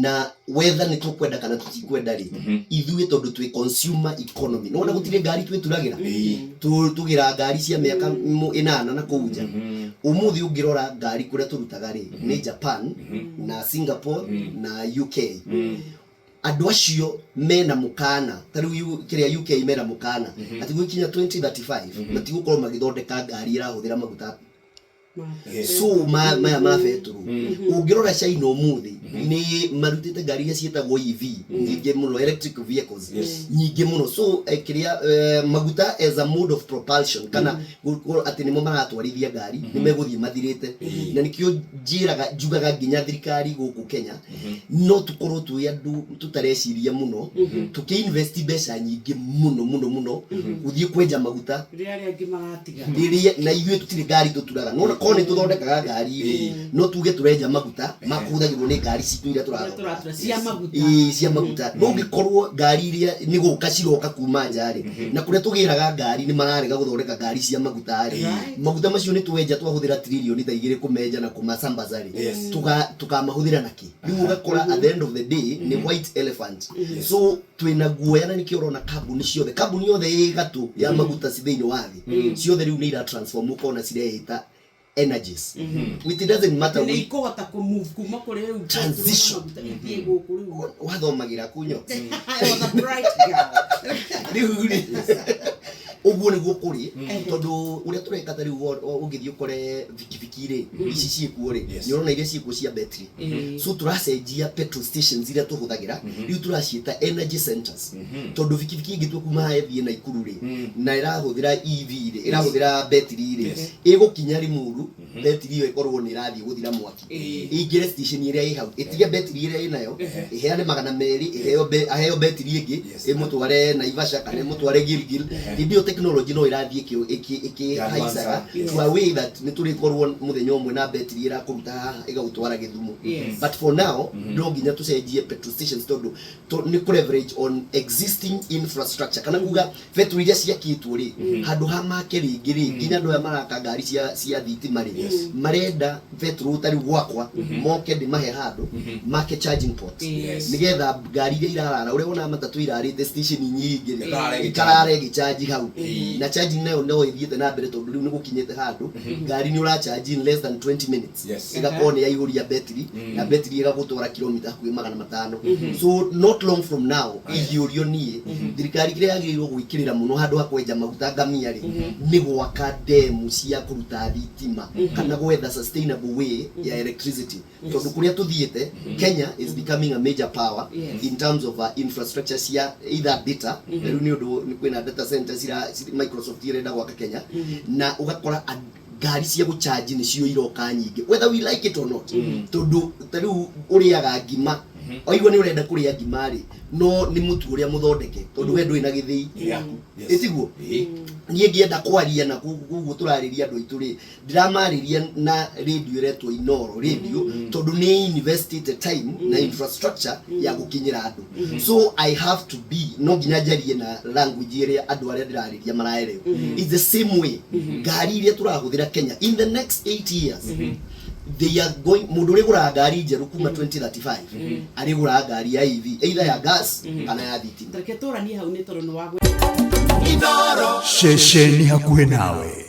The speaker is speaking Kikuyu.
Na whether nĩ tũkwenda kana tũtikwenda rĩ, ithuĩ tondũ twĩ consumer economy, nĩwona gũtirĩ ngari twĩturagĩra. Tũgĩraga ngari cia mĩaka 8 na kũu nja. Ũmũthĩ ũngĩrora ngari kũrĩa tũrutaga rĩ, nĩ Japan na Singapore na UK. Andũ acio mena mũkana ta rĩu kĩrĩa UK mena mũkana atĩ gũgĩkinya 2035 matigũkorwo magĩthondeka ngari ĩrahũthĩra maguta. So maya ma betũrũ, ũngĩrora China ũmũthĩ nĩ marutĩte ngari iria ciĩtagwo EV nyingĩ mũno, electric vehicles nyingĩ mũno. So kĩrĩa maguta as a mode of propulsion kana gũkorwo atĩ nĩmo maratwarithia ngari nĩ megũthiĩ mathirĩte. Na nĩkĩo njĩraga, njugaga nginya thirikari gũkũ Kenya, no tũkorwo twĩ andũ tũtareciria mũno tũkĩ-invest mbeca nyingĩ mũno mũno mũno gũthiĩ kwenja maguta rĩrĩa arĩa angĩ maratiga. Rĩrĩa na ithuĩ tũtirĩ ngari tũturaga, no korwo nĩ tũthondekaga ngari rĩ, no tuge tũrenja maguta makũhũthagĩrwo nĩ ngari citũ iria tũrathondeka. Tũratura cia maguta. Ĩĩ, cia maguta. No ũngĩkorwo ngari iria nĩ gũka ciroka kuma nja rĩ, na kũrĩa tũgĩraga ngari nĩ mararega gũthondeka ngari cia maguta rĩ, maguta macio nĩ twenja twahũthĩra 2 trillion kũmenja na kũmasambaza rĩ, tũkamahũthĩra nakĩ? Rĩu ũgakora at the end of the day nĩ white elephant. So twĩna guoya, na nĩkĩo ũrona kambuni ciothe, kambuni yothe ĩ gatũ ya maguta ci thĩinĩ wa thĩ ciothe rĩu nĩ ira transform, ũkona cireĩta energies. It doesn't matter. Nĩ ikũhota kũ-move kuma kũrĩ rĩu Transition. maguta ithiĩ gũkũ rĩu. Wathomagĩra kunyo. I was a bright girl. Rĩu rĩ, ũguo nĩguo kũrĩ, tondũ ũrĩa tũreka ta rĩu ũngĩthiĩ ũkore bikibiki rĩ, ici ciĩkuo rĩ, nĩ ũrona iria ciĩkuo cia betri. So tũracenjia petrol stations iria tũhũthagĩra, rĩu tũraciĩta energy centers, tondũ bikibiki ĩngĩtua kuma haha ĩthiĩ Naikuru rĩ, na ĩrahũthĩra EV rĩ, ĩrahũthĩra betri rĩ, ĩgũkinya Limuru betri ĩyo ĩkorwo nĩ ĩrathiĩ gũthira mwaki, ĩingĩre station ĩrĩa ĩ hau, ĩtige betri ĩrĩa ĩnayo, ĩheane 200, ĩheo aheo betri ĩngĩ, ĩmũtware Naivasha kana ĩmũtware Gilgil. Hĩndĩ ĩyo technology no ĩrathiĩ ĩkĩhaicaga to a way that nĩ tũrĩkorwo mũthenya ũmwe na betri ĩrakũruta haha ĩgagũtwara Gĩthumo. But for now no nginya tũcenjie petrol stations, tondũ nĩ kũ leverage on existing infrastructure, kana kuga betri iria ciakĩtwo rĩ, handũ ha make rĩngĩ rĩ, nginya andũ aya maraka ngari cia thitima rĩ, marenda betro ta rĩu gwakwa moke ndĩmahe handũ make charging port, nĩgetha ngari iria irarara, ũrĩa wonaga matatũ irarĩte station nyingĩ rĩ, Ĩkarara ĩgĩcharge. Ikarara ĩgĩcharge hau. Na charging nayo no ĩthiĩte na mbere, tondũ rĩu nĩ gũkinyĩte handũ ngari nĩ ũracharge in less than 20 minutes, ĩgakorwo nĩ yaihũria betri, na betri ĩgagũtwara kilomita hakuhĩ 500. So not long from now, ingĩũrio niĩ, thirikari kĩrĩa yagĩrĩirwo gwĩkĩrĩra mũno handũ ha kwenja maguta ngamia rĩ, nĩ gwaka ndemu cia kũruta thitima kana gwetha sustainable way ya electricity, tondũ kũrĩa tũthiĩte, Kenya is becoming a major power in terms of infrastructure cia either data. Rĩu nĩ ũndũ nĩ kwĩna data center Microsoft irenda gwaka Kenya, na ũgakora ngari cia gũcharge nĩcio iroka nyingĩ, whether we like it or not, tondũ ta rĩu ũrĩaga ngima, waigua nĩ ũrenda kũrĩa ngima rĩ, no nĩ mũtu ũrĩa mũthondeke, tondũ we ndũrĩ na gĩthĩi. Ĩtiguo? Niĩ ngĩenda kwaria na koguo tũrarĩria andũ aitũ rĩ, ndĩramarĩria na radio ĩretwo Inoro Radio, tondũ nĩ investite time na infrastructure ya gũkinyĩra andũ. So I have to be, no nginya njarie na language ĩrĩa andũ arĩa ndĩrarĩria maraerewa. It's the same way ngari iria tũrahũthĩra Kenya, in the next 8 years they are going, mũndũ ũrĩgũraga ngari njerũ kuma 2035 arĩgũraga ngari ya EV, either ya gas kana ya thitima. Reke tũranie hau nĩ tondũ nĩ wa Ceceni hakuhĩ nawe.